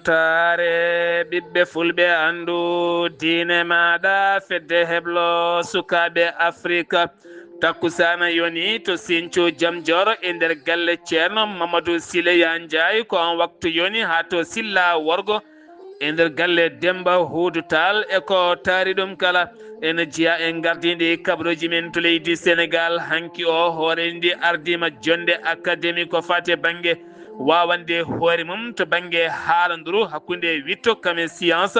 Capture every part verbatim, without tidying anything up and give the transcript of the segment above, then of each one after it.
weltaare ɓiɓɓe fulɓe anndu diine maaɗa fedde heblo sukaaɓe Afrika. Takkusaana yoni to Sinthiou Jam Joor e nder galle Ceerno Mamadou Sileya Njaay, ko on waktu yoni haa to Silla Worgo e nder galle Demba Huudu Taal e ko taari ɗum kala. Ene jeyaa e ngardiindi kabaruuji men to leydi Senegaal. Hanki o, hooreejo ndi ardiima jonnde akademi ko faati e bannge waawande hoore mum to bannge haalanduru hakkunde witto kam e science,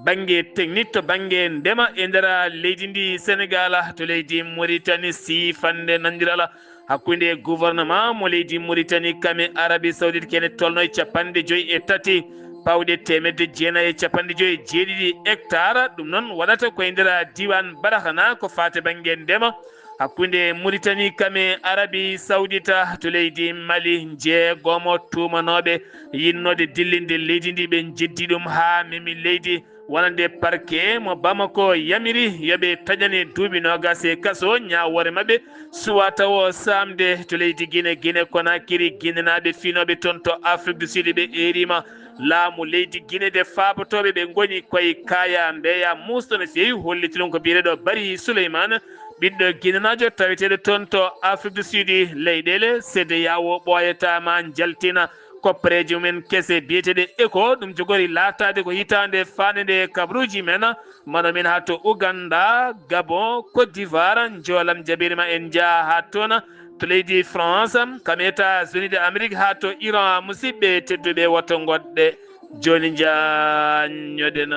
bannge technique to bannge ndema e nder leydi ndi Senegaal. To leydi Mauritanie, siifannde nanondiral hakkunde gouvernement mo leydi Mauritanie kam e Arabie Saoudite ko ene tolnoo e capanɗe joyi e tati pawɗe teemedde jeenayi e capanɗe joyi e jeeɗiɗi hectare. Ɗum noon waɗata ko e nder diiwaan Baraxana ko faati bannge ndema hakkunde Mauritanie kam e Arabie Saoudite. To leydi Mali, jeegomo tuumanooɓe yiɗnoode dillinde leydi ndi, ɓe njeddi ɗum haa memi leydi. Wonande parquet mo Bamako yamiri yo ɓe taƴane duuɓi noogas e kaso ñaawoore maɓɓe, suwaa tawo saamde. To leydi Guinée, Guinée Conakry, Guinéenaaɓe fiinooɓe toon to Afrique du Sud ɓe eeriima laamu leydi Guinée, nde faabotooɓe ɓe ngoni koye kaaya mbeeya muusto no feewi, holliti ɗum ko biyeteeɗo Bari Souleymane, ɓiɗɗo Guinéenaajo taweteeɗo toon to Afrique du Sud. Leyɗeele CEDEAO ɓooyata ma njaltina koppareeje mumen kese biyeteeɗe ECO. Ɗum jogori laataade ko hitaande faande nde kabaruuji men mano min haa to Ouganda, Gabon, Côte d'Ivoire. Njoolam jaɓiima en njaha haa toon to leydi France, kam États-Unis de Amérique haa to Iran. Musidɓe tedduɓe, woto ngoɗɗe jooni njaññoɗen.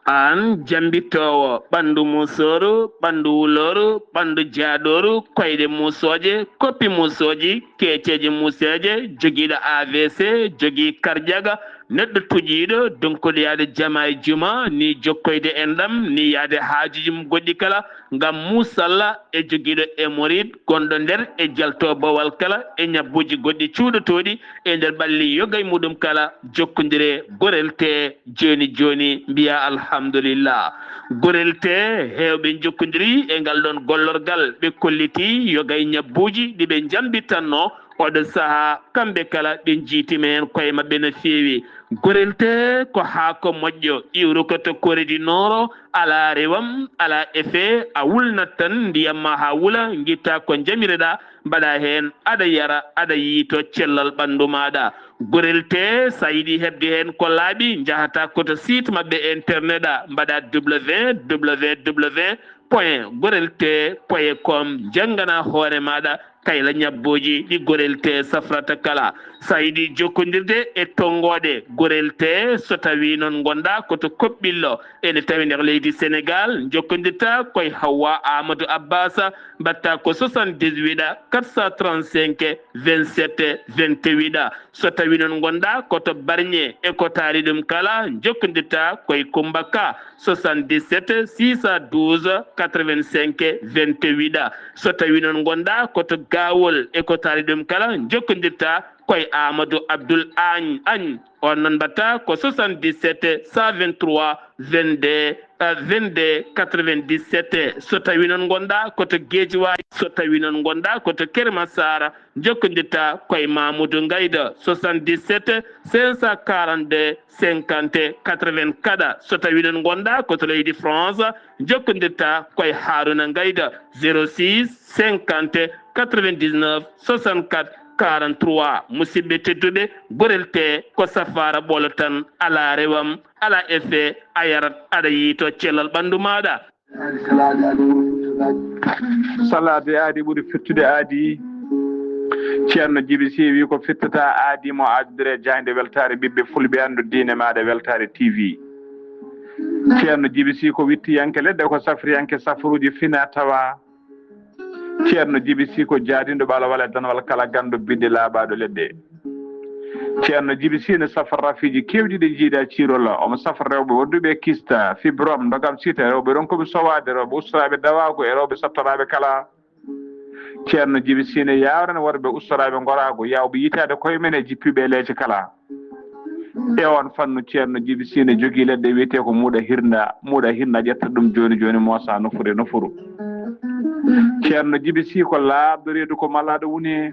Aan jammbitoowo ɓanndu muusooru, ɓanndu wulooru, ɓanndu jaaɗooru, koyɗe muusooje, koppi muusooji, keeceeje muuseeje, jogiiɗo A V C, jogii karjaga, neɗɗo tuƴiiɗo, donkuɗo yaade jama e juma, ni jokkoyde enɗam, ni yaade haajuuji mum goɗɗi kala, ngam muusalla e jogiiɗo hémorroïde, gonɗo nder e jalto bowal kala, e ñabbuuji goɗɗi cuuɗotooɗi e nder ɓalli yoga e muɗum kala, jokkondire gorel tee jooni jooni, mbiya alhamdulillah. Gorel tee heewɓe njokkondiri e ngal ɗoon gollorgal, ɓe kolliti yoga e ñabbuuji ɗi ɓe njambitanno oɗo sahaa, kamɓe kala ɓe njiytima heen koye maɓɓe no feewi. Gorel tee ko haako moƴƴo, iwruko to Corée du Nord, alaa rewam, alaa effet, a wulnat tan ndiyam ma haa wula, ngitta ko njamireɗaa, mbaɗa heen, aɗa yara, aɗa yiyto cellal ɓanndu maaɗa. Gorel tee, so a yiɗi heɓde heen ko laaɓi, njahata ko to site maɓɓe internet a, mbaɗa www point gorel tee point com, njanngana hoore maaɗa kayla ñabbuuji ɗi gorel tee safrata kala. So a yiɗi jokkondirde e tonngooɗe gorel tee, so tawii noon ngonɗaa ko to Koɓɓillo, ene tawi nder leydi Senegaal, njokkondirta ko e Hawwa Amadou Abbas, mbaɗta ko soixante-dix-huit quatre cent trente-cinq vingt-sept vingt-huit. So tawii noon ngonɗaa ko to Barñe e ko taari ɗum kala, njokkondirta ko e Kummba Ka, soixante-dix-sept six cent douze quatre-vingt-cinq vingt-huit. So tawii noon ngonɗaa ko to Gawol e ko taari ɗum kala, njokkondirta ko e Amadou Abdoul Agne, Agne. On noon mbaɗta ko soixante-dix-sept cent vingt-trois vingt-deux, euh, vingt-deux quatre-vingt-dix-sept. So tawii noon ngonɗaa ko to Guédiawaye, so tawii noon ngonɗaa ko to Keur Massar, njokkondirta ko e Mamoudou Ngayda, soixante-dix-sept cinq cent quarante-deux cinquante quatre-vingt-quatre. So tawii noon ngonɗaa ko to leydi France, njokkondirta ko e Harouna Ngayda, zéro six cinquante quatre-vingt-dix-neuf soixante-quatre quarante-trois. Musidɓe tedduɓe, gorel tee ko safaara ɓolo tan, alaa rewam, alaa effet, a yarat, aɗa yiyto cellal ɓanndu maaɗa. Salaade aadi ɓuri fittude aadi. Ceerno Jibi Si wi ko fittata aadi mo aadodire jaaynde weltaare ɓiɓɓe fulɓe anndu diine maaɗa weltaare T V. Ceerno Jibi Si ko wittiyanke leɗɗe, ko safriyanke safruuji fina tawa. Ceerno Jibi Si ko jaadinɗo ɓalawal e danwal kala ganndo bidde laaɓaaɗo leɗɗe. Ceerno Jibi Si ne safra rafiiji keewɗi ɗi njiiɗa ciirol. Omo safra rewɓe waɗduɓe kista, fibrome, ndogam sita, rewɓe ronkuɓe sowaade, rewɓe ustoraaɓe dawaagu e rewɓe sattoraaɓe kala. Ceerno Jibi Sine yaawrana worɓe ustoraaɓe ngoraagu, yaawɓe yitaade koye men e jippiiɓe e leece kala. E oon fannu, Ceerno Jibi Sine jogii leɗɗe wiyetee ko muuɗa hirnda, muuɗa hirnda ƴetta ɗum jooni jooni moosa nofuru e nofuru. Ceerno Jibi Sii ko laaɓɗo reedu ko malaaɗo woni.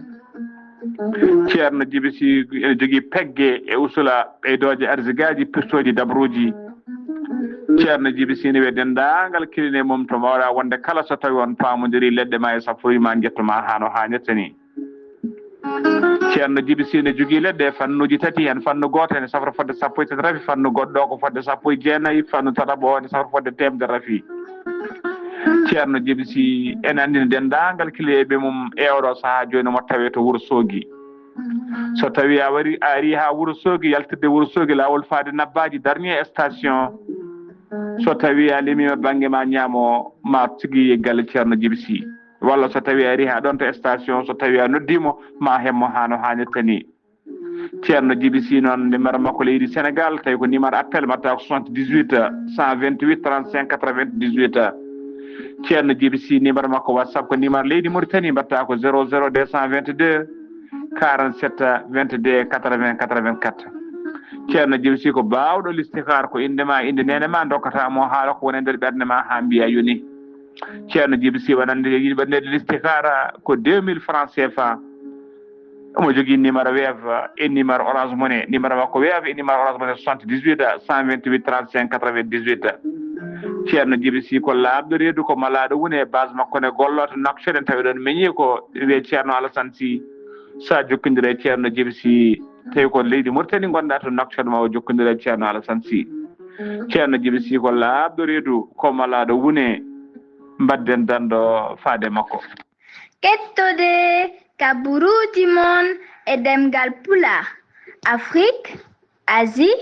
Ceerno Jibi Sii ene jogii pegge e usula ɓeydooje arsigaaji, pirtooji dabruuji. Ceerno Jibi Sii ne wiya denndaangal kiline mum to mbaawɗa wonde kala so tawi on paamondirii leɗɗe ma e safruuji ma njetto ma haa no haanirta ni. Ceerno Jibi Sii ne jogii leɗɗe e fannuuji tati, heen fannu gooto ene safra fodde sappo e tati rafi, fannu goɗɗo ko fodde sappo e jeenayi, fannu tataɓo o ne safra fodde teemedere rafi. Ceerno Jibi Sii ene anndina denndaangal kiliyeeɓe mum e oɗo sahaa jooni mo tawee to Wuro Soogi. So tawii a wari, a arii haa Wuro Soogi, yaltirde Wuro Soogi, laawol faade Nabbaaji, dernier station. So tawii a limiima bannge ma ñaamo, ma tigi galle Ceerno Jibi Sii. Walla so tawii a arii haa ɗoon to station, so tawii a noddii mo, ma heɓ mo haa no haanirta ni. Ceerno Jibi Sii noon, numéro makko leydi Senegaal, tawi ko numéro appel, mbaɗata ko soixante-dix-huit, cent vingt-huit, trente-cinq, quatre-vingt-dix-huit. Ceerno Jibi Sii, numéro makko WhatsApp ko numéro leydi Mauritanie, mbaɗata ko zéro zéro deux cent vingt-deux, quarante-sept, vingt-deux, quatre-vingts, quatre-vingt-quatre. Ceerno Jibi Sii ko baawɗo listixaar, ko innde ma, innde neene ma, ndokkata mo haala ko woni e nder ɓernde ma haa mbiya yoni. Ceerno Jibi Sii wonande yiɗɓe nder listixaara ko deux mille francs C F A. Omo jogii numéro Wave e numéro Orange Money. Numéro makko Wave e numéro Orange Money, soixante-dix-huit, cent vingt-huit, trente-cinq, quatre-vingt-dix-huit. Ceerno Jibi Sii ko laaɓɗo reedu, ko malaaɗo woni e base makko ne gollo to Nouakchott, en tawi ɗoon meñi ko wiyee Ceerno Alassane Sii. So a jokkondire e Ceerno Jibi Sii, tawi ko leydi Mauritanie ngonɗa to Nouakchott, ma o jokkondire e Ceerno Alassane Sii. Ceerno Jibi Sii ko laaɓɗo reedu, ko malaaɗo woni, mbadden danndo faade makko. Kettode kaburuuji mon e ɗemngal Pulaar, Afrik, Asie,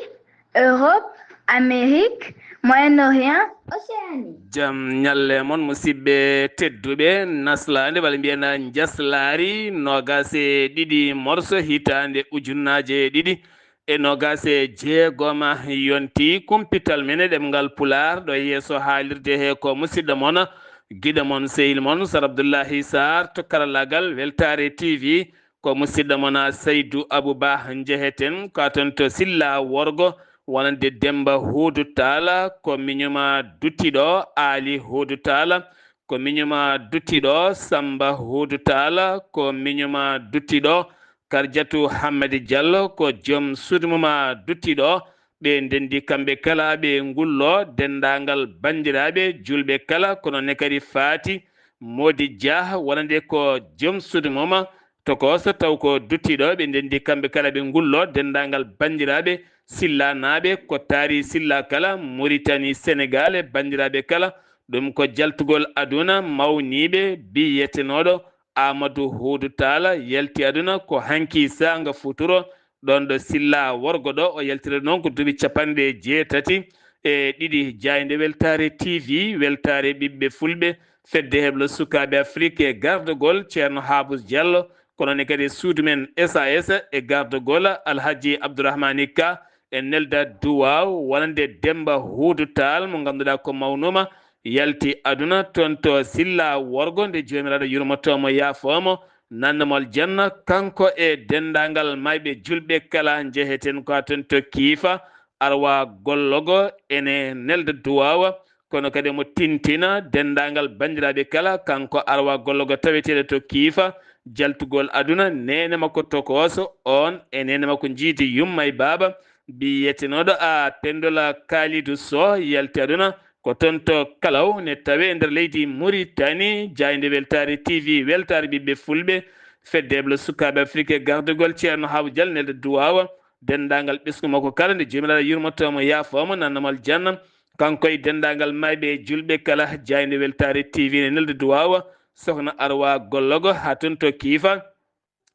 Europe, Amérique, Moyen-Orient, Océanie. Jam ñalle mon, musidɓe tedduɓe, naslaande walla mbiyen njaslaari noogaas e ɗiɗi morso hitaande ujunnaaje ɗiɗi e noogaas e jeegom yonti. Kumpital men e ɗemngal Pulaar ɗo yeeso haalirde he ko musidɗo mon, giɗo mon, sehil mon, Sar Abdullahi Sarr to karallaagal Weltaare T V. Ko musidɗo mon Saydu Abu Bah njeheten, ko a toon to Silla Worgo, wonande Demba Huudu Taala, ko miñuma duttiɗo, Aali Huudu Taala, ko miñuma duttiɗo, Samba Huudu Taala, ko miñuma duttiɗo, Karjatu Hammadi Diallo, ko joom suudu mum duttiɗo, ɓe ndenndi kamɓe kala ɓe ngullo, denndaangal banndiraaɓe juulɓe kala, kono ne kadi faati Moodi Dia, wonande ko joom suudu mum, tokooso taw ko duttiɗo, ɓe ndenndi kamɓe kala ɓe ngullo, denndaangal banndiraaɓe Sillanaaɓe, ko taari Silla kala, Moritani, Senegaal, e banndiraaɓe kala, ɗum ko jaltugol aduna, mawniiɓe, biyetenooɗo Aamadu Huudu Taala yalti aduna ko hanki saanga futuro, ɗoon ɗo Silla Worgo ɗo, o yaltira noon ko duuɓi capanɗe jeetati e ɗiɗi. Jaaynde Weltaare T V, weltaare ɓiɓɓe fulɓe, fedde heblo sukaaɓe Afrik e gardagol Ceerno Haabus Diallo, kono ne kadi e suudu men S A S e gardagol Alhaji Abdourahmani Ka, e nelda duwaaw wonande Demba Huudu Taal mo ngannduɗaa ko mawnuma, yalti aduna toon to Silla Worgo, nde Joomiraaɗo yurmotoo mo, yaafoo mo, nannamo aljanna, kanko e denndaangal maayɓe juulɓe kala. Njeheten ko haa toon to Kiifa, Arwa Gollogo ene nelda duwaawa, kono kadi mo tintina denndaangal banndiraaɓe kala, kanko Arwa Gollogo taweteeɗo to Kiifa, jaltugol aduna, neene makko tokooso, oon e neene makko njiidi yumma e baaba, biyetenooɗo a Penndola Kaalidu Soh yalti aduna, ko toon to Kalaw ne tawee e nder leydi Muritani. Jaaynde Weltaare T V, weltaare ɓiɓɓe fulɓe, fedde heblo sukaaɓe Afrik e gardagol Ceerno Haabus Diallo nelda duwaawa, denndaangal ɓesngu makko kala, nde Joomiraaɗo yurmotoo mo, yaafoo mo, nannamo aljanna, kanko e denndaangal maayɓe e juulɓe kala. Jaaynde Weltaare T V ne nelda duwaawa, Sohna Arwa Gollogo haa toon to Kiifa,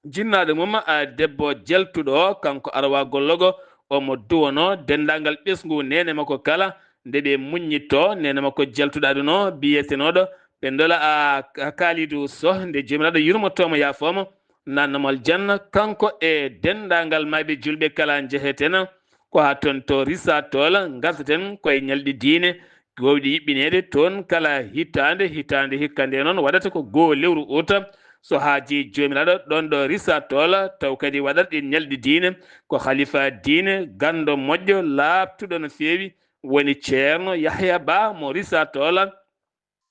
jinnaaɗo mum, a, debbo jaltuɗo, kanko Arwa Gollogo, omo duwono denndaangal ɓesngu neene makko kala, nde ɓe muññitto neene makko jaltuɗo aduna o, biyetenooɗo Penndola a, a Kaalidu Soh, nde Joomiraaɗo yurmotoo mo, yaafoo mo, nannamo aljanna, kanko e denndaangal maayɓe juulɓe kala. Njeheten ko haa toon to Risa Tool, ngartaten koye ñalɗi diine, gowɗi yuɓɓineede toon kala hitaande, hitaande hikka nde noon waɗata ko goo lewru uta, So haajii Joomiraaɗo, ɗoon ɗo Risa Toola, taw kadi waɗat ɗiin ñalɗi diine, ko halifa diine, ganndo moƴƴo, laaɓtuɗo no feewi, woni Ceerno Yahya Ba mo Risa Toola.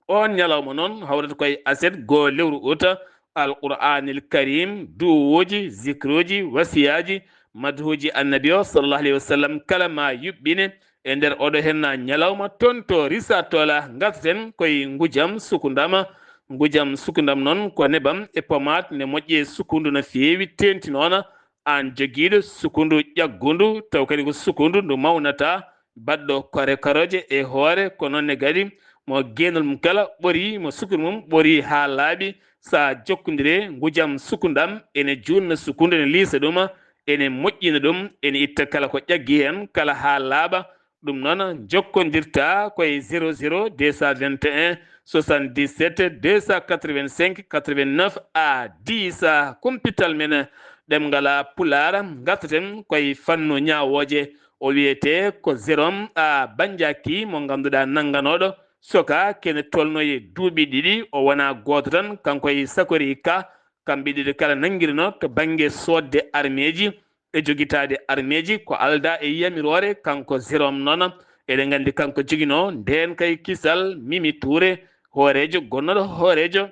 Oon ñalawma noon hawrata koye aset goo lewru uta, Alqur'aanil Kariim, duwuuji, zikruuji, wasiyaaji, madhuuji Annabi o, sallallahu alayhi wa sallam, kala ma yuɓɓine e nder oɗo henna ñalawma toon to Risa Toola. Ngartaten koye ngujam sukundama. Ngujam sukundam noon ko nebam e pomaat ne moƴƴi e sukundu no feewi, teentinoona aan jogiiɗo sukundu ƴaggundu, taw kadi ko sukundu ndu mawnata, baɗɗo kore korooje e hoore, ko noon ne kadi mo geenol mum kala ɓorii, mo sukundu mum ɓorii haa laaɓi. So a jokkondire ngujam sukundam, ene juutna sukundu, ene liisa ɗum, ene moƴƴina ɗum, ene itta kala ko ƴaggi heen kala haa laaɓa. Ɗum noon njokkondirta koye zéro zéro deux cent vingt et un soixante-dix-sept deux cent quatre-vingt-cinq quatre-vingt-neuf à dix. Kumpital men ɗemngal Pulaar, ngartaten koye fannu ñaawooje. O wiyetee ko Jérôme A Bandiaki mo ngannduɗaa nannganooɗo soka kene tolnoye duuɓi ɗiɗi. O wonaa gooto tan, kanko e Sakori Ka, kamɓe ɗiɗo kala nanngirno to bannge soodde armeeji e jogitaade armeeji. Ko aldaa e yamiroore, kanko Jérôme noon, eɗen nganndi kanko joginoo ndeen kay kisal Mimi Touré, hooreejo, gonnooɗo hooreejo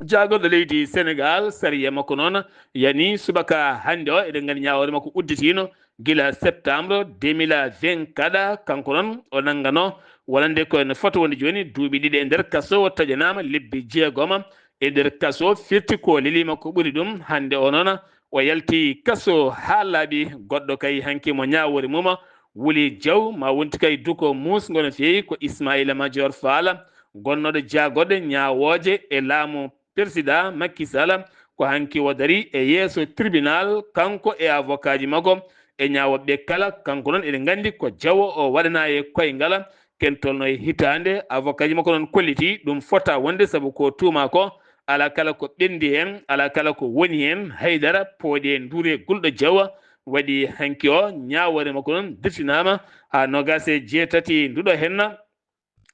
jaagorɗo leydi Senegaal. Sariya makko noon yani subaka hannde o, eɗen nganndi ñaawoore makko udditiino gila septembre deux mille vingt kaɗa. Kanko noon o nannganoo wonande ko ene fota wonde jooni duuɓi ɗiɗi e nder kaso, o taƴanaama lebbi jeegoma e nder kaso, firti ko leliima ko ɓuri ɗum. Hannde o noon o yalti kaso haa laaɓi. Goɗɗo kay hanki mo ñaawoore mum wuli jaw, ma wonti kay duko muusngo no feewi, ko Ismaila Madior Fall, gonnooɗo jaagorɗe ñaawooje e laamu Persidaa Makki Sala. Ko hanki o darii e yeeso tribunal, kanko e avokaaji makko e ñaawooɓe kala. Kanko noon eɗen nganndi ko jawo o waɗanaa e koyngal. Ken tolno e hitaande, avokaaji makko noon kolliti ɗum fota wonde, sabu ko tuuma ko alaa kala ko ɓenndi heen, alaa kala ko woni heen, haydara pooɗi e nduure gulɗo jawa. Waɗi hanki o ñaawoore makko noon dirtinaama haa noogaas e jeetati nduɗo henna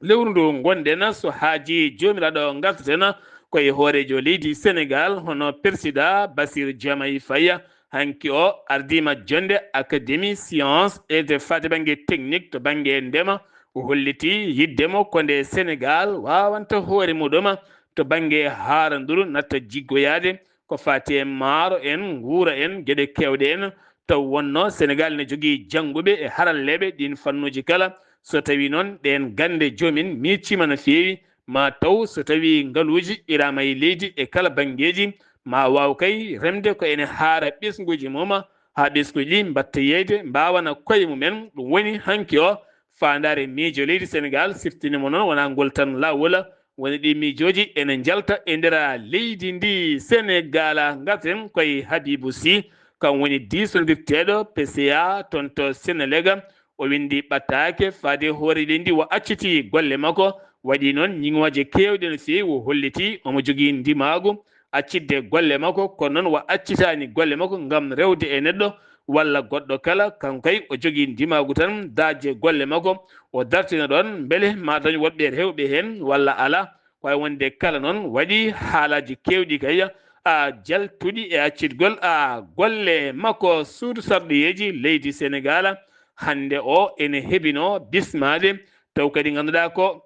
lewru ndu ngonɗen. So haajii Joomiraaɗo, ngartaten koye hooreejo leydi Senegaal, hono Persidaa Bassirou Diomaye Faye. Hanki o ardiima jonnde Académie Sciences et de faade bannge technique to bannge ndema. O holliti yiɗde mo ko nde Senegaal waawanta hoore muɗum to bannge haaranduru, natta jiggoyaade ko faati e maaro en, nguura en, geɗe keewɗe en. Taw wonno Senegaal ne jogii jannguɓe e haralleeɓe ɗiin fannuuji kala. So tawii noon ɗeen gannde joomin miijiima no feewi, ma taw so tawii ngaluuji iraama e leydi e kala banngeeji, ma waaw kay remde ko ene haara ɓesnguuji mum, haa ɓesnguuji ɗi mbatta yeeyde, mbaawana koye mumen. Ɗum woni hanki o faandaare miijo leydi Senegaal. Siftini mo noon wonaa ngol tan laawol, woni ɗi miijooji ene njalta e nder leydi ndi Senegaal. Ngarten koye Habibou Sy, kam woni diisondirteeɗo P C A toon to Senelec. O winndi ɓattaake faade hoore leydi ndi, o acciti golle makko. Waɗi noon ñiŋooje keewɗe no feewi, o holliti omo jogii ndimaagu, accidde golle makko, kono noon o accitaani golle makko ngam rewde e neɗɗo walla goɗɗo kala. Kanko kay o jogii ndimaagu tan daajde golle makko, o dartina ɗoon mbele ma dañ woɗɓe rewɓe heen walla alaa. Ko wayi wonde kala noon waɗi haalaaji keewɗi kay, a, jaltuɗi e accitgol, a, golle makko. Suudu sarɗiyeeji leydi Senegaal hannde o ene hebinoo bismaade, taw kadi ngannduɗaa ko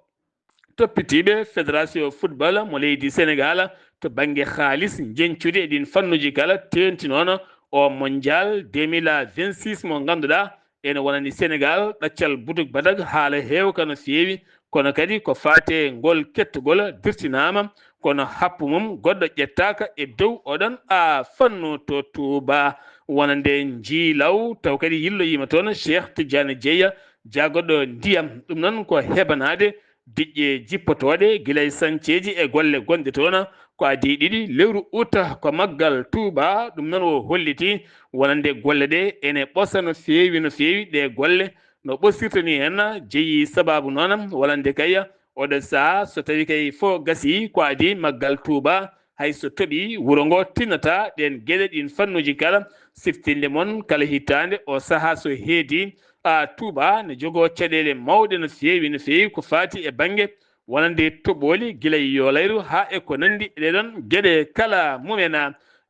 toppitiiɓe Fédération Football mo leydi Senegaal to bannge haalis, njeñcude e ɗiin fannuuji kala, teeŋti noon o Mondial deux mille vingt-six mo ngannduɗaa ene wonani Senegaal ɗaccal butuk batak. Haala heewka no feewi, kono kadi ko faati e ngol kettugol dirtinaama, kono happu mum goɗɗo ƴettaaka e dow oɗon, a, fannu to Touba. Wonande Njiilaw, taw kadi yilloyiima toon Cheikh Tidiane Dieye, jaagoɗo ndiyam. Ɗum noon ko hebanaade diƴƴe jippotooɗe gila e sañceeji e golle gonɗe toon. Ko adii ɗiɗi lewru uta ko maggal Touba. Ɗum noon o holliti wonande golle ɗe ene ɓosa no feewi, no feewi ɗe golle, no ɓosirta ni heen. Jeyi sabaabu noon wonande kay oɗo sahaa, so tawii kay fof gasii, ko adii maggal Touba, hay so toɓii, wuro ngo tinnata ɗeen geɗe, ɗiin fannuuji kala. Siftinde mon, kala hitaande o sahaa so heedi, a, Touba ne jogoo caɗeele mawɗe no feewi, no feewi ko faati e bannge wonande toɓooli gila e yoolayru haa e ko nanndi e ɗee ɗoon geɗe kala mumen.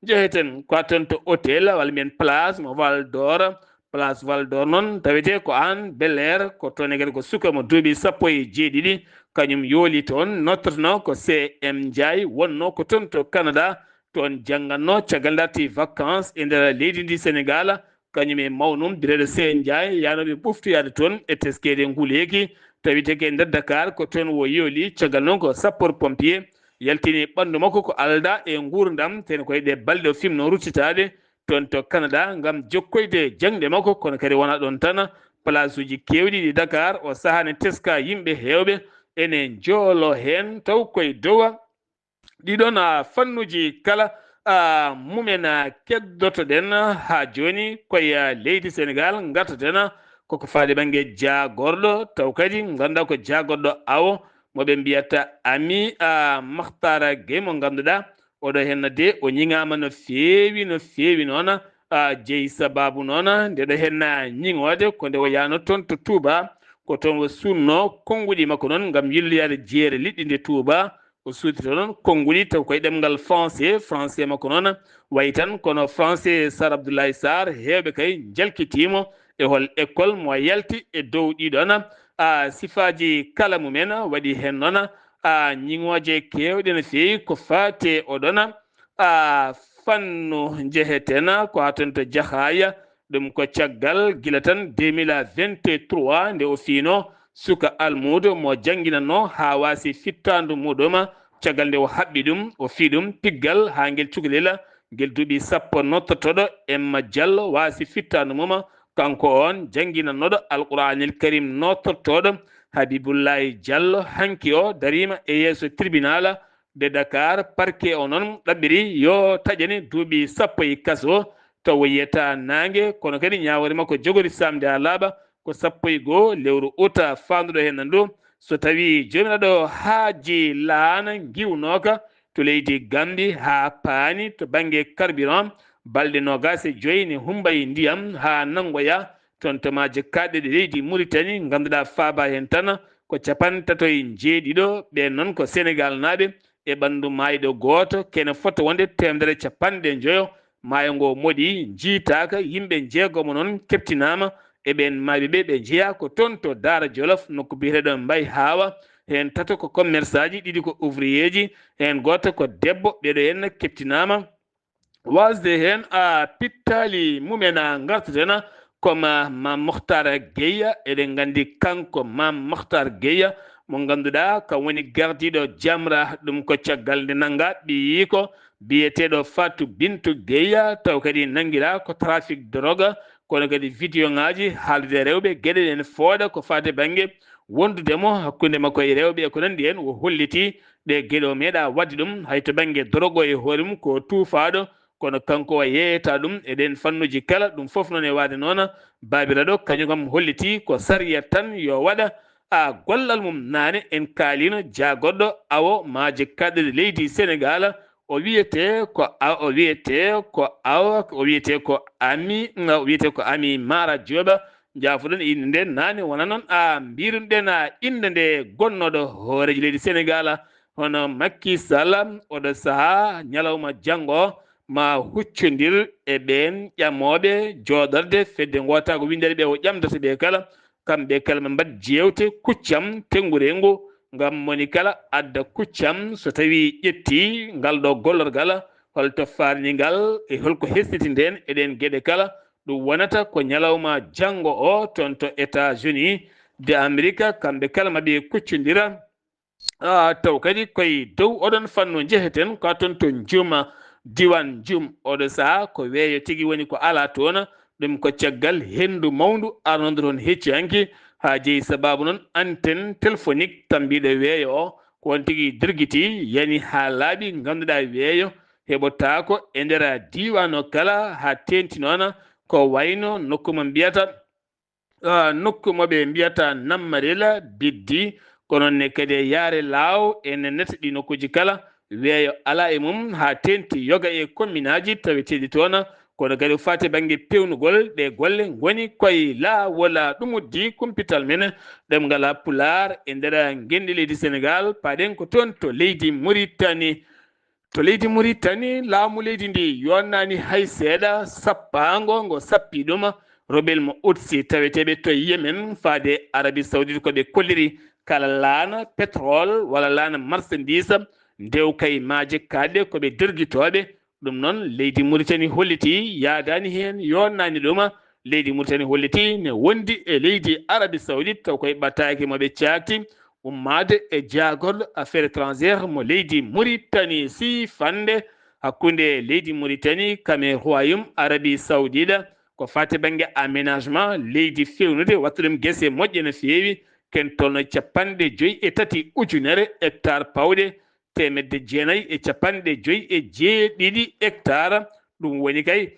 Njeheten ko toon to hôtel walla mbiyen place mo Val d'Or, place Val d'Or noon tawetee ko Hann Bel-Air, ko toon e kadi ko suka mo duuɓi sappo e jeeɗiɗi, kañum yooli toon, noddatnoo ko C M Ndiaye, wonnoo ko toon to Canada, toon janngannoo caggal nde arti vacances e nder leydi ndi Sénégal, kañum e mawnum bireeɗo C M Ndiaye, yahnooɓe ɓoftoyaade toon e teskeede nguleeki, tawetee ko e nder Dakar, ko toon o yooli, caggal noon ko sapeur pompier, yaltini ɓanndu makko ko aldaa e nguurndam, tawetee ko e ɗee balɗe o fimnoo ruttitaade toon to Canada ngam jokkoyde jaŋde makko, kono kadi wonaa ɗoon tan, place uji keewɗi ɗi Dakar o sahaa ne teskaa yimɓe heewɓe, ene njooloo heen taw koye dow ɗii ɗoon, a, fannuuji kala, a, mumen, a, keddoto-ɗen haa jooni koye, a, leydi Sénégal, ngartoto-ɗen koko faati bannge jaagorɗo, taw kadi nganndu-ɗaa ko jaagorɗo awo mo ɓe mbiyata Ami, a, Makhtar Gueye mo nganndu-ɗaa oɗo heen de o ñiŋaama no feewi, no feewi noon, a, jeyi sabaabu noon nde ɗo heen ñiŋoode ko nde o yahnoo toon to Touba, ko toon o suuɗnoo konnguɗi makko noon ngam yilloyaade jeere liɗɗi nde Touba, o suuɗi toon konnguɗi taw koye ɗemngal français, français makko noon wayi tan kono français Sar Abdoulaye Sarr, heewɓe kay njalkitii mo e hol école mo yalti e dow ɗii ɗoon, a, sifaaji kala mumen, waɗi heen noon, a, ñiŋooje keewɗe no feewi ko faati e oo ɗoon, a, fannu. Njeheten ko haa toon to Jaxaay, ɗum ko caggal gila tan deux mille vingt-trois nde o fiinoo suka almuudo mo jannginannoo haa waasi fittaandu muuɗum, caggal nde o haɓɓi ɗum, o fii ɗum piggal haa ngel cukalel, ngel duuɓi sappo noddotooɗo Emma Diallo waasi fittaandu mum, kanko oon jannginannooɗo Alquraanil Karim noddotooɗo Habibullahi Diallo, hanki o dariima e yeeso tribunal de Dakar, parquet o noon ɗaɓɓiri yo taƴane duuɓi sappo e kaso, taw o yiyataa naange, kono kadi ñaawoore makko jogori saamde haa laaɓa ko sappo e goo lewru uta faanduɗo heen ndu. So tawii joomiraaɗo haaji laana ngiwnooka to leydi Gambi haa paani to bannge carburant, balɗe noogaas e joy ne humbay ndiyam haa nanngoya toon to maaje kaaɗɗe ɗe leydi Muritani, ngannduɗaa faaba heen tan ko capanɗe tato e njeeɗiɗo, ɓeen noon ko Senegaalnaaɓe, e ɓanndu maayɗo gooto, kene fota wonde teemedere e capanɗe njoyo. Maayo ngo moɗi, njiytaaka, yimɓe njeegomo noon keptinaama, e ɓeen maayɓe ɓe, ɓe njeyaa ko toon to Daara Jolof, nokku biyeteeɗo Mbay Haawa, heen tato ko commerçant ji, ɗiɗi ko ouvrier ji, heen gooto ko debbo, ɓee ɗoo heen keptinaama. Waasde heen, a, pittaali mumen, a, ngartaten ko ma, Maam Mokhtar Gueye. Eɗen nganndi kanko Maam Mokhtar Gueye mo ngannduɗaa kam woni gardiiɗo Jamra, ɗum ko caggal nde nanngaa ɓiyiiko biyeteeɗo Fatou Bintou Gueye, taw kadi nanngiraa ko trafic drogue, kono kadi vidéoŋaaji haaldude e rewɓe, geɗe ɗe ene fooɗa ko faati bannge wondude mo hakkunde makko e rewɓe e ko nanndi heen. O hollitii ɗe geɗe o meeɗaa waɗde ɗum, hay to bannge dorogo e hoore mum ko tuufaaɗo, kono kanko o yeeyata ɗum e ɗeen fannuuji kala. Ɗum fof noon e waɗde noon, baabiraaɗo kañum kam hollitii ko sariya tan yo waɗa, a, gollal mum. Naane en kaaliino jaagorɗo awo maaje kaaɗɗe leydi Senegaal, o wiyetee ko a-, o wiyetee ko awo, o wiyetee ko Ami, o wiyetee ko Ami Mara Jooba. Njaafoɗon innde nde naane, wona noon a mbiirunoɗen a innde nde gonnooɗo hooreejo leydi Senegaal, hono Makki Sall, oɗo sahaa ñalawma janngo o ma huccondir e ɓeen ƴamooɓe jooɗorde fedde ngootaago winndere ɓe o ƴamdata ɓe kala, kamɓe kala ɓe mbaɗ jeewte kuccam tenngurengu, ngam moni kala adda kuccam so tawii ƴettii ngal ɗo gollorgal, holto faarni ngal e holko hesɗiti ndeen e ɗeen geɗe kala. Ɗum wonata ko ñalawma janngo o toon to États-Unis de Amérique, kamɓe kala ma ɓe kuccondira. Ah, taw kadi koye dow oɗon fannu njeheten ko toon to Njum, diwan Njum. Oɗo sahaa ko weeyo tigi woni ko alaa toon. Ɗum ko caggal henndu mawndu arnondu toon hecci hanki, haa jeyi sabaabu noon antenne téléphonique tambiiɗo weeyo o, ko on tigi dirgiti, yani haa laaɓi, ngannduɗaa weeyo heɓotaako e nder diiwaan o kala, haa teeŋti noon ko wayno nokku mo mbiyata, ah, nokku mo ɓe mbiyata Nammarila, Biddi, ko noon ne kadi e Yaare Laaw, ene neta ɗi nokkuuji kala, weeyo alaa e mum, haa teeŋti yoga e komminaaji taweteeɗi toon, Kono kadi ko faati e bannge peewnugol ɗe golle ngoni koye laawol, ɗum uddi kumpital men ɗemngal Pulaar e nder ngenndi leydi Senegaal. Paaɗen ko toon to leydi Muritani. To leydi Muritani, laamu leydi ndi yonnaani hay seeɗa sappaango ngo sappi ɗum rebel mo Hutsi taweteeɓe to Yemen faade Arabie Saoudite, ko ɓe kolliri kala laana pétrole walla laana marchandise, ndewkay maaje kaaɗɗe ko ɓe dergitooɓe. Ɗum noon, leydi Muritani hollitii yaadaani heen, yonnaani ɗum. Leydi Muritani hollitii ne wondi e leydi Arabie Saoudite, taw koye ɓataake mo ɓe caakti ummaade e jaagorɗo affaires étrangères mo leydi Muritani, sii fannde hakkunde leydi Muritani kam e Royaume Arabie Saoudite, ko faati bannge aménagement leydi feewnude, waɗta ɗum gese moƴƴe no feewi, ken tolno capanɗe joyi e tati ujunere hectare pawɗe, teemedde jeenayi e capanɗe joyi e jeeɗiɗi hectare. Ɗum woni kay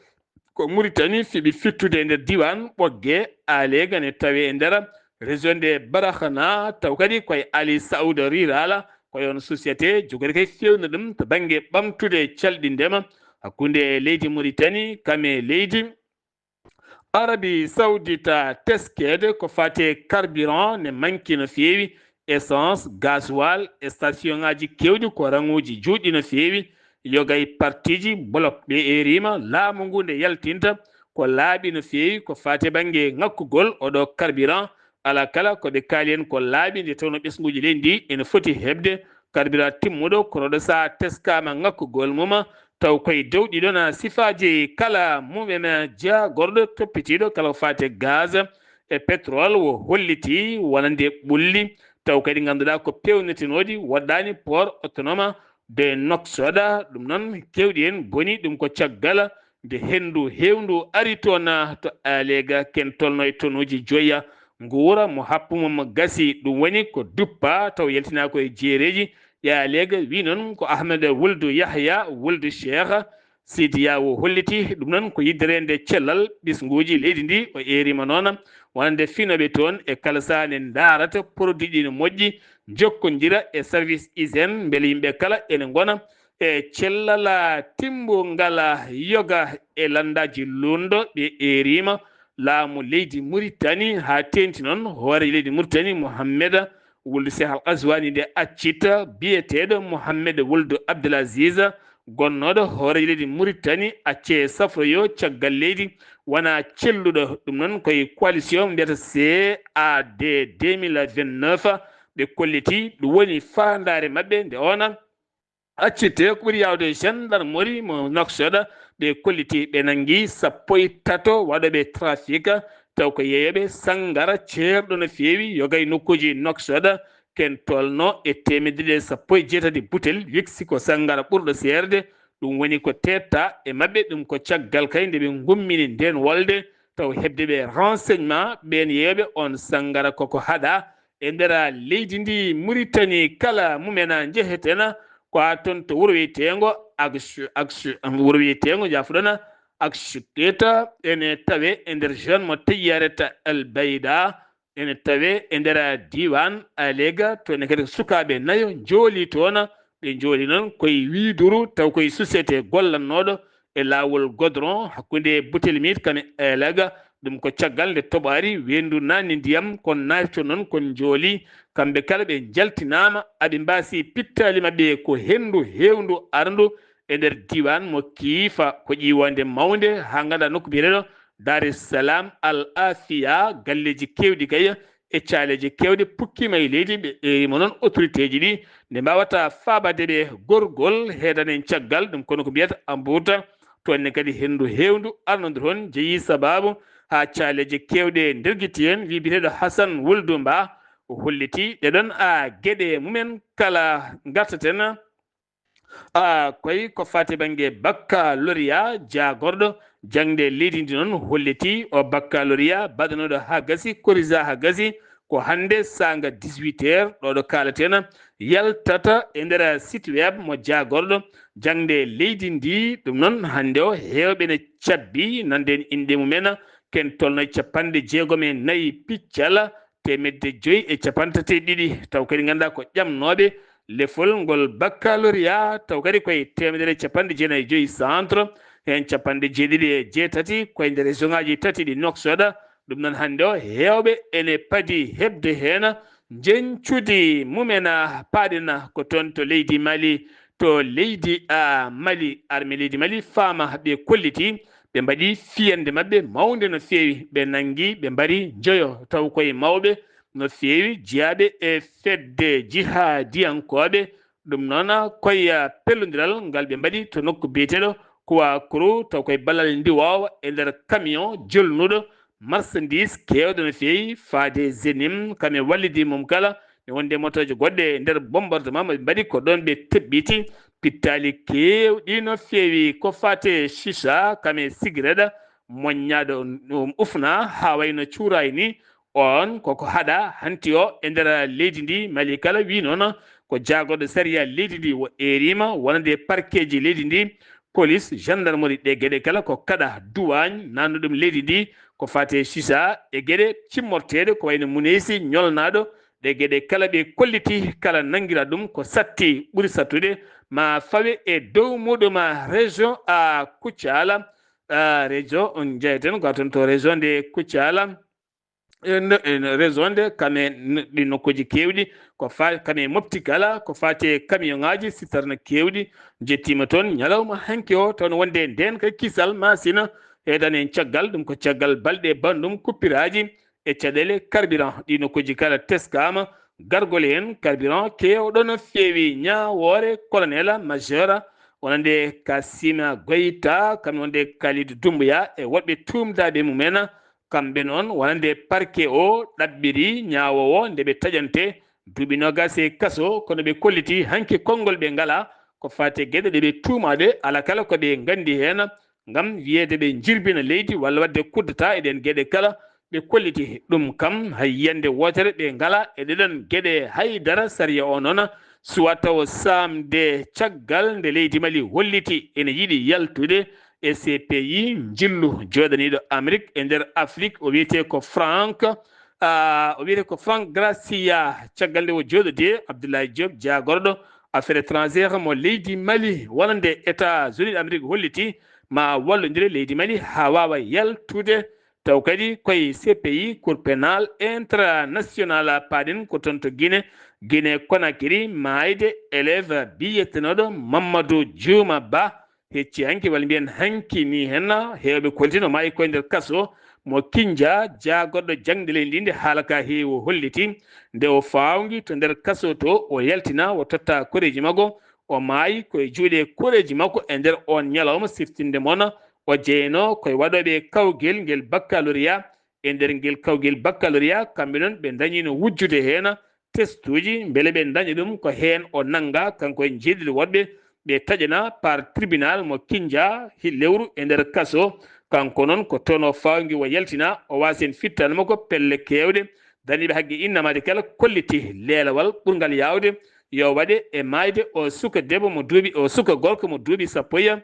ko Muritani fiɓi fittude e nder diiwaan Ɓoggee, Aleega ne tawee e nder région de Baraxana, taw kadi koye Ali Saoud Rural, ko yon société jogori kay feewnude ɗum to bannge ɓamtude calɗi ndema hakkunde leydi Muritani kam e leydi Arabie Saoudite. Teskeede ko faati e carburant ne manki no feewi, essence, gasoil, e station ŋaaji keewɗi ko raŋuuji juutɗi no feewi. Yogay partiiji bloc ɓe eeriima laamu ngu nde yaltinta ko laaɓi no feewi ko faati e bannge ŋakkugol oɗo carburant. Alaa kala ko ɓe kaali en ko laaɓi, nde tawnoo ɓesnguuji leydi ndi ene foti heɓde carburant timmuɗo, kono ɗo sahaa teskaama ŋakkugol mum, taw koye dow ɗiɗon sifaaji kala mum en jaagorɗo toppitiiɗo kala ko faati e gaz e pétrole wo hollitii wonande ɓulli, taw kadi ngannduɗaa ko peewnetenooɗi waɗɗaani port autonome de Nouakchott. Ɗum noon, keewɗi en mboni ɗum ko caggal nde henndu heewndu ari toon to Aleega, ken tolno e tonuuji joya nguura mo happu mum gasi. Ɗum woni ko duppa taw yaltinaa ko e jeereeji. Ya Aleega wi noon ko Ahmed Wuldu Yahya Wuldu Cheikh Sidiya o holliti. Ɗum noon ko yiddereende cellal ɓesnguuji leydi ndi. O eeriima noon wonande finooɓe toon e kala sahaa ne ndaarata produit ɗi no moƴƴi, njokkondira e service hygiène, mbele yimɓe kala ene ngona e cellal timmungal. Yoga e lanndaaji luulndo ɓe eeriima laamu leydi Muritani, haa teeŋti noon hoore leydi Muritani Mohammed Wuldu Cheikh Al Ghazouani nde accita biyeteeɗo Mohammed Wuldu Abdel Aziz, gonnooɗo hoore leydi Muritani, accee safroyo caggal leydi, wona celluɗo. Ɗum noon koye coalition mbiyata C A D deux mille vingt-neuf, ɓe kolliti ɗum woni faandaare maɓɓe nde ona accite ko ɓuri yaawde gendarmerie mo Nouakchott. Ɓe kolliti ɓe nanngi sappo e tato waɗooɓe trafic, taw ko yeeyooɓe sanngara ceerɗo no feewi, yoga e nokkuuji Nouakchott, ken tolno e teemedde ɗiɗi e sappo e jeetati butel, wiksi ko sanngara ɓurɗo seerde. Ɗum woni ko teetta e maɓɓe, ɗum ko caggal kay nde ɓe ngummini ndeen wolde, taw heɓde ɓe renseignement, ɓeen yeeyooɓe on sanngara koko haɗa e nder leydi ndi Muritani. Kala mumen njeheten ko haa toon to wuro wiyeteengo Aksu-, Aksu-, wuro wiyeteengo, jaafuɗon, Aksuketa, ene tawe e nder zone mo Tayyaret El Bayda, ene tawe e nder diiwaan Aleega. Toon ne kadi ko sukaaɓe nayo njooli toon, ɓe njooli noon koye wiiduru, taw koye société gollannooɗo e laawol godron hakkunde Butelmit kam e Aleega. Ɗum ko caggal nde toɓaari weendu naatni ndiyam, kon naati toon noon kon njooli. Kamɓe kala ɓe njaltinaama, aɓe mbaasi pittaali maɓɓe ko henndu heewndu arndu e nder diiwaan mo Kiifa, ko ƴiiwande mawnde, haa ngannduɗaa nokku biyeteeɗo Dar es Salaam Al Afiya, galleeji keewɗi kay e caaleeje keewɗe pukkiima e leydi. Ɓe eeriima noon autorité ji ɗi nde mbaawata faabaade ɓe gorgol heedani en caggal ɗum, kono ko mbiyata ambuuta. Toon ne kadi henndu heewndu arndu toon jeyi sabaabu haa caaleeje keewɗe ndergiti heen. Wi biyeteeɗo Hasan Wuldu Mba, o holliti ɗe ɗoon, a, geɗe mumen kala ngartaten. A, koy ko faati bannge baccalauréat, jaagorɗo jaŋde leydi ndi noon holliti o baccalauréat baɗanooɗo haa gasi, corrigé haa gasi, ko hannde saanga dix-huit heures ɗo ɗo kaalaten yaltata e nder site web mo jaagorɗo jaŋde leydi ndi. Ɗum noon, hannde o heewɓe ne cabbi nande en inɗe mumen, ken tolno e capanɗe jeegom e nayi piccal teemedde joyi e capanɗe tati e ɗiɗi, taw kadi ngannduɗaa ko ƴamnooɓe lefol ngol baccalauréat, taw kadi koye teemedere e capanɗe jeenayi e joyi centre heen capanɗe jeeɗiɗi e jeetati koye nder région ŋaaji tati ɗi noksoɗa. Ɗum noon, hannde o, heewɓe ene padi heɓde heen njeñcudi mumen, a, paaɗina ko toon to leydi Mali, to leydi, a, Mali. Armée leydi Mali faama ɓe kolliti, ɓe mbaɗi fiyande maɓɓe mawnde no feewi, ɓe nanngi, ɓe mbari njoyo, taw koye mawɓe no feewi, jeyaaɓe e fedde jihaadiyankooɓe. Ɗum noon, koye pellondiral ngal ɓe mbaɗi to nokku biyeteeɗo Kouakoro, taw koye ballal ndiwoowa e nder camion jolnuɗo marchandise keewɗo no feewi faade Zenim, kam e wallidi mum kala, ne wondi e motooje goɗɗe e nder bombardement mo ɓe mbaɗi ko ɗoon ɓe teɓɓiti pittaali keewɗi no feewi. Ko faate shisha, kam e sigaret moƴƴaaɗo, um, ufna haa wayno cuuraay ni, oon koko haɗa hanti o e nder leydi ndi. Mali kala wi noon ko jaagorɗo sariya leydi ndi o eeriima wonande parquetji leydi ndi, police, gendarmerie, ɗe geɗe kala ko kaɗa, douane, nannuɗum leydi ndi, ko faate shisha e geɗe cimmorteeɗe ko wayno muneysi ñolnaaɗo, ɗe geɗe kala ɓe kolliti kala nanngira ɗum ko satti ɓuri sattude ma fawe e dow muɗum. Région a Kucala, a, région on jeyeten ko toon to région de Kucala, e no-, e no-, région de kame n-, ɗi nokkuuji keewɗi, ko fa-, kame mofti kala, ko faati e camion ŋaaji, citerne keewɗi, njettiima toon ñalawma hanki o, toon wonde ndeen kay kisal masina heedani en caggal, ɗum ko caggal balɗe banndum kuppiraaji e caɗeele carburant. Ɗi nokkuuji kala teskaama gargol heen carburant keewɗo no feewi. Ñaawoore colonel major wonande Kasima Goyta, kam wonde Kalidou Doumbouya e woɗɓe tuumdaaɓe mumen, kamɓe noon, wonande parquet o ɗaɓɓiri ñaawoowo nde ɓe taƴante duuɓi noogaas e kaso, kono ɓe kolliti hanki konngol ɓe ngalaa ko faati e geɗe ɗe ɓe tuumaaɓe, alaa kala ko ɓe nganndi heen, ngam wiyeede ɓe njirbina leydi walla waɗde coup d'État e ɗeen geɗe kala. Ɓe kolliti ɗum kam, hay yiyannde wootere ɓe ngalaa e ɗeɗon geɗe hay dara. Sariya o noon suwaa tawo saamde caggal nde leydi Mali holliti ene yiɗi yaltude e C P I, njillu jooɗaniiɗo Amérique e nder Afrique, o wiyetee ko Franck, ah, o wiyetee ko Franck Gracia. Caggal nde o jooɗodii e Abdoulaye Diop, jaagorɗo affaires étrangères mo leydi Mali, wonande États-Unis d'Amérique holliti ma wallondire leydi Mali haa waawa yaltude. Taw kadi koye C P I, Cour pénale internationale, paaɗen ko toon to Guinée, Guinée Conakry, maayde élève biyetenooɗo Mamadou Djouma Ba, hecci hanki, walla mbiyen hanki ni henna, heewɓe kolti no maayi koye nder kaso mo Kinja, jaagorɗo jaŋde leydi ndi, nde haala ka heewi o holliti. Nde o faawngi to nder kaso to, o yaltina, o totta koreeji makko, o maayi koye juuɗe koreeji makko e nder oon ñalawma. Siftinde mon, o jeyanoo koye waɗooɓe kawgel ngel baccalauréat. E nder ngel kawgel baccalauréat, kamɓe noon ɓe ndañiino wujjude heen testuuji, mbele ɓe ndaña ɗum ko heen o nannga, kanko e jeeɗiɗo woɗɓe ɓe taƴana par tribunal mo Kinja hi lewru e nder kaso. Kanko noon ko toon o faawngi, o yaltina, o waasi en fittaandu makko pelle keewɗe. Dañiiɓe haqqe innamaade kala kolliti leelawal ɓurngal yaawde yo waɗe e maayde o suka debbo mo duuɓi, o suka gorko mo duuɓi sappo e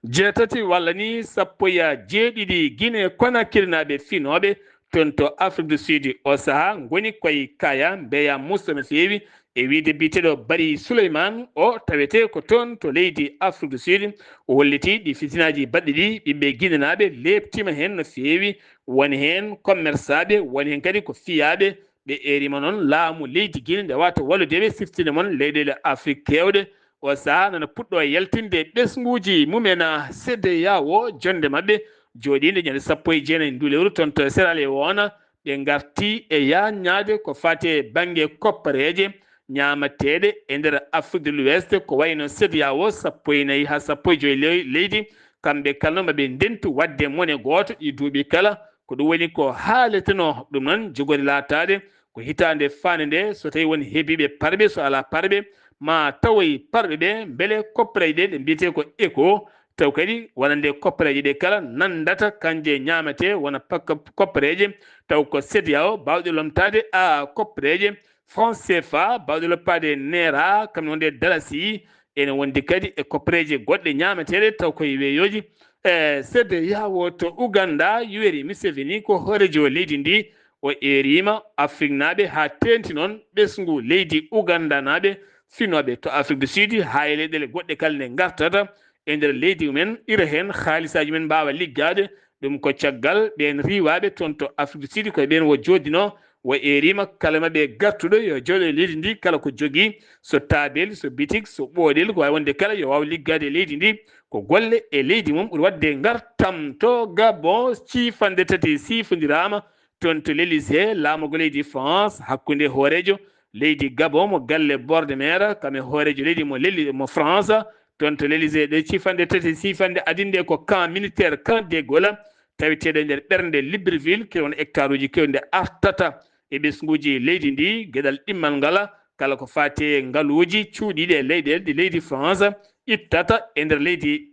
jeetati walla ni sappo e jeeɗiɗi. Guinée Conakry naaɓe finooɓe toon to Afrique du Sud o sahaa ngoni koye kaya mbeya musto no feewi e wiyde biyeteeɗo Bari Souleymane, o tawetee ko toon to leydi Afrique du Sud. O holliti ɗi fitinaaji baɗɗi ɗi ɓiɓɓe Guinée naaɓe leeptiima heen no feewi, woni heen commerçaaɓe, woni heen kadi ko fiyaaɓe. Ɓe eeriima noon laamu leydi Guinée nde wata wallude ɓe, siftinde mon leyɗeele Afrique keewɗe. O sahaa nana puɗɗo yaltinde ɓesnguuji mumen, a, CEDEAO, jonnde maɓɓe jooɗiinde ñande sappo e jeenayi ndu lewru toon to Sierra Leone. Ɓe ngarti e yaaññaade ko faati e bannge koppareeje ñaamateeɗe e nder Afrique de l'Ouest, ko wayno CEDEAO, sappo e nayi haa sappo e joy ley-, leydi. Kamɓe kala noon, maɓe ndentu waɗde mone gooto ɗi duuɓi kala. Ko ɗum woni ko haaletenoo. Ɗum noon, jogori laataade ko hitaande faande nde, so tawii won hebiiɓe parɓe, so alaa parɓe, ma tawoy parɓe ɓe, mbele koppareeje ɗe, ɗe mbiyetee ko ECHO, taw kadi wonande koppareeje ɗe kala nanndata, kanje ñaametee, wona pakka koppareeje, taw ko CEDEAO baawɗe lomtaade, a, koppareeje, franc CFA baawɗe loppaade naira, kam wonde dalasi, ene wondi kadi e koppareeje goɗɗe ñaameteeɗe, taw koye weeyooji. E CEDEAO to Uganda, Yoweri Museveni ko hooreejo leydi ndi, o eeriima Afriknaaɓe haa teeŋti noon ɓesngu leydi Ugandanaaɓe finooɓe to Afrique du Sud, haa e leyɗeele goɗɗe kala nde ngartata e nder leydi mumen, ira heen haalisaaji mumen mbaawa liggaade. Ɗum ko caggal ɓeen riiwaaɓe toon to Afrique du Sud, ko ɓeen wo jooɗdinoo, wo eeriima kala maɓɓe gartuɗo yo jooɗo e leydi ndi, kala ko jogii, so taabel, so bitik, so ɓooɗel, ko waawi wonde kala, yo waaw liggaade e leydi ndi. Ko golle e leydi mum ɓuri waɗde ngartam to Gabon, ciifanɗe tati siifondiraama toon to l'Élysée, laamorgo leydi France, hakkunde hooreejo leydi Gabon mo galle bord de mer, kam e hooreejo leydi mo leli-, mo France, toon to l'Élysée. Ɗe ciifanɗe tati, ciifanɗe adinde ko camp militaire, camp de Gaulle, taweteeɗo e nder ɓernde Libreville, kewon hectare uji kewɗi nde artata e ɓesnguuji leydi ndi, geɗal ɗimmal ngal, kala ko faati e ngaluuji cuuɗiiɗi e leyɗeele ɗi leydi France ittata e nder leydi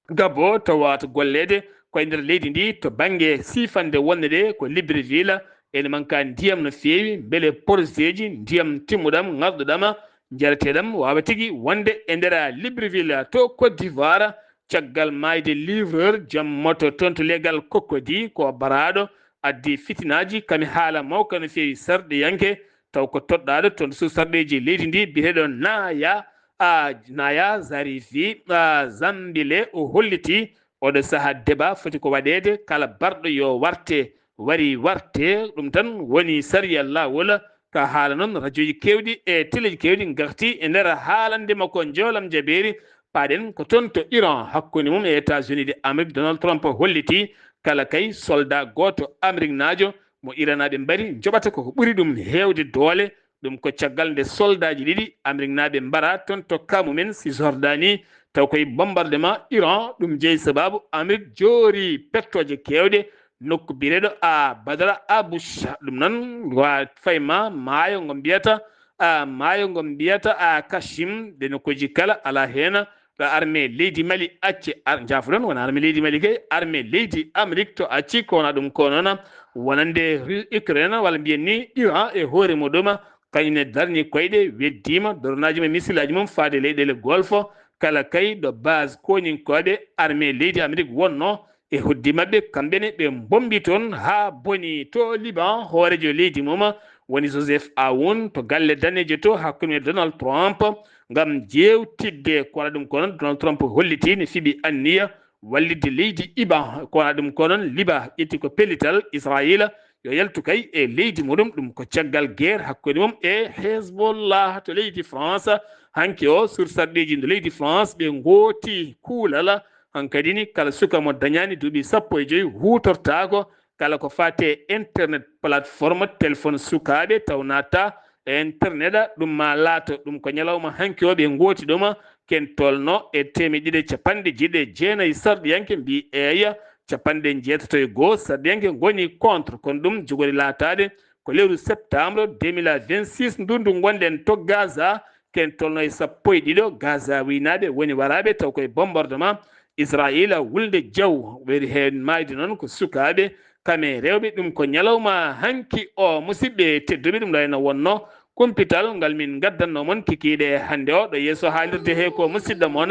Gabon, tawa to golleede ko e nder leydi ndi to bannge siifande wonde ɗe ko Libreville, ene manka ndiyam no feewi, mbele porositeeji ndiyam timmuɗam, ŋarɗuɗam, njareteeɗam waawa tigi wonde e nder Libreville. To Côte d'Ivoire, caggal maayde livreur jom moto toon to leegal Cocody, ko baraaɗo addi fitinaaji, kam e haala mawka no feewi sarɗiyanke, taw ko toɗɗaaɗo toon to suudu sarɗiiji leydi ndi, biyeteeɗo Naya, a, Naya Zarifi, a, Zambile, o holliti oɗo sahaa débat foti ko waɗeede, kala barɗo yo warte, wari warte, ɗum tan woni sariya laawol. Ka haala noon, rajoji keewɗi e teleji keewɗi ngarti e nder haalande makko njoolam jabeeri. Paaɗen ko toon to Iran, hakkunde mum e États-Unis de Amérique, Donald Trump holliti kala kay soldat gooto Ameriknaajo mo Iranaaɓe mbari, njoɓata ko ko ɓuri ɗum heewde doole. Ɗum ko caggal nde soldaaji ɗiɗi Ameriknaaɓe mbara toon to ka mumen Cisjordanie, taw koye bombardement Iran. Ɗum jeyi sabaabu Amerik joori pettooje keewɗe nokku biyeteeɗo a Badra Abush. Ɗum noon wa fayma maayo ngo mbiyata, a, maayo ngo mbiyata a Kashim, de nokkuuji kala alaa heen ɗo armée leydi Mali acci, ar-, njaafoɗon, wona armée leydi Mali kay, armée leydi Amérique to acci, ko wona ɗum ko noon wonande Ru-, Ukraine, walla mbiyen ni Iran e hoore muɗum, kañum ne darni koyɗe, weddiima doronaaji mum, misilaaji mum faade leyɗeele Golfe, kala kay ɗo base kooñinkooɓe armée leydi Amérique wonnoo e hoddi maɓɓe, kamɓe ne ɓe mbombi toon haa boni to Liban, hooreejo leydi mum woni Joseph Aoun to galle daneejo to hakkunde Donald Trump, ngam jeewtidde ko waɗa ɗum ko noon. Donald Trump holliti ne fiɓi anniya wallitde leydi Iban, ko waɗa ɗum ko noon Liban ƴetti ko pellital Israayiila yo yaltu kay e leydi muɗum. Ɗum ko caggal guerre hakkunde mum e Hezbollah to leydi France. Hanki o, sursarɗeeji ndo leydi France ɓe ngooti kuulal. Hankadi ni, kala suka mo dañaani duuɓi sappo e joyi huutortaako. Kala ko faati e internet, plateforme, téléphone sukaaɓe taw naata e internet, ɗum ma laato. Ɗum ko ñalawma hanki o ɓe ngooti ɗum, ken tolno e teemeɗɗe ɗiɗi e capanɗe jeeɗiɗi e jeenayi sarɗiyanke mbi eeya, capanɗe jeetato e goo sarɗiyanke ngoni contre. Kono ɗum jogori laataade ko lewru septembre deux mille vingt-six, ndu ndu ngonɗen to Gaza, ken tolno e sappo e ɗiɗo Gaza winaaɓe woni waraaɓe taw koye bombardement Israayiila wulde jaw. Weri heen maayde noon ko sukaaɓe, kam e rewɓe. Ɗum ko ñalawma hanki o, musidɓe tedduɓe, ɗum ɗo ena wonno kumpital ngal min ngaddanno mon kikiiɗe hannde o ɗo yeeso haalirde he ko musidɗo mon,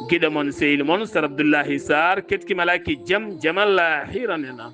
giɗo mon, sehil mon, Sar Abdullahi Sarr, ketki malaaki jam, jamal hiranena.